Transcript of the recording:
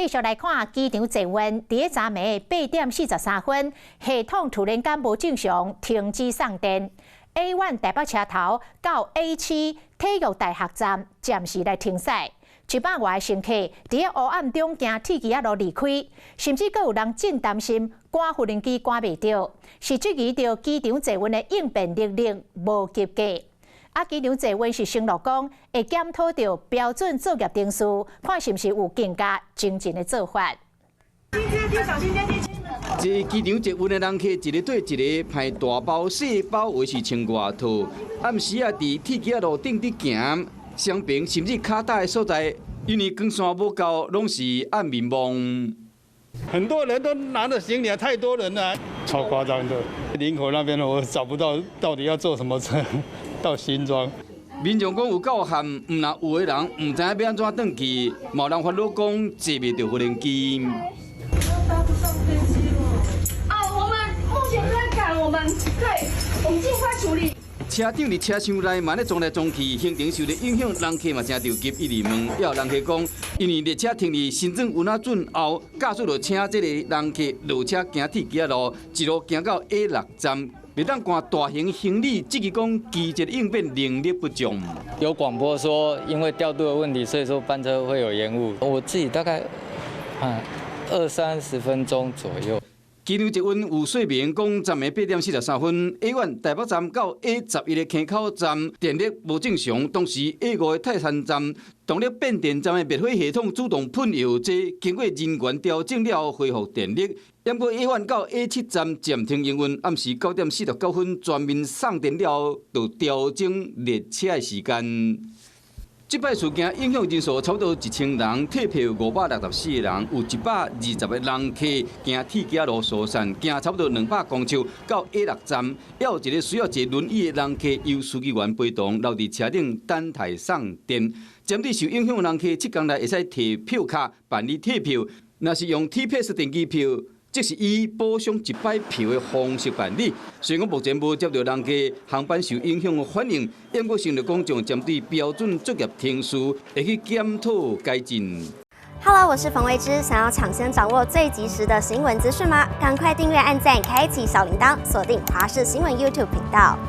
繼續來看機場捷運，佇昨暝8點43分，系統突然間無正常停止送電。A1 台北車頭到 A7 體育大學站暫時來停駛，100外乘客佇烏暗中驚鐵枝仔路離開，甚至閣有人真擔心趕無人機趕袂著，是質疑著機場捷運的應變能力無及格。啊，機場捷運是承諾講會檢討著標準作業程序，看是毋是有更加精進的做法。這機場捷運的人客一个綴一个，排大包細包，有是穿外套。暗時啊，佇鐵枝仔路頂佇行，雙爿甚至跤踏的所在，因為光線無夠，攏是暗暝濛。很多人都拿著行李，太多人了，超誇張的。林口那邊我找不到，到底要坐什麼車到新莊。民眾講有夠喊，毋但有的人毋知影欲按怎轉去，嘛有人煩惱講坐袂著無人機。搭不上飛機了。啊，我們目前在趕，我們對，我們盡快處理。車長佇車廂內嘛咧撞來撞去，行程受著影響，人客嘛誠著急，一直問。也有人客講，因為列車停佇新莊苻仔圳後，駕駛就請這個人客落車行鐵枝仔路，一路行到 A6站，袂當攜大型行李，質疑講機捷應變能力不足。有廣播說，因為調度的問題，所以說班車會有延誤。我自己大概二三十分鐘左右。機場捷運有說明講，昨暝8點43分，A1 台北站到 A11的坑口站電力無正常，同時 A5的泰山站動力變電站的滅火系統主動噴藥劑，經過人員調整了後恢復電力。毋過 A1 到 A7站暫停營運，暗時9點49分全面送電了後，就調整列車的時間。這擺事件影響人數差不多1000人，退票564個人，有120個人客經鐵枝仔路疏散，行差不多200公尺到 A6站，猶有一個需要坐輪椅的人客由司機員陪同留佇車頂等待送電。針對受影響的人客，七工內會使提票卡辦理退票，若是用 T Pass 電機票，則是以補償一擺票的方式辦理。雖然講目前無接著人客航班受影響的反應，毋過承諾講將針對標準作業程序會去檢討改進。 Hello，我是馮維之，想要搶先掌握最及時的新聞資訊嗎？趕快訂閱、按讚、開啟小鈴鐺，鎖定華視新聞 YouTube 頻道。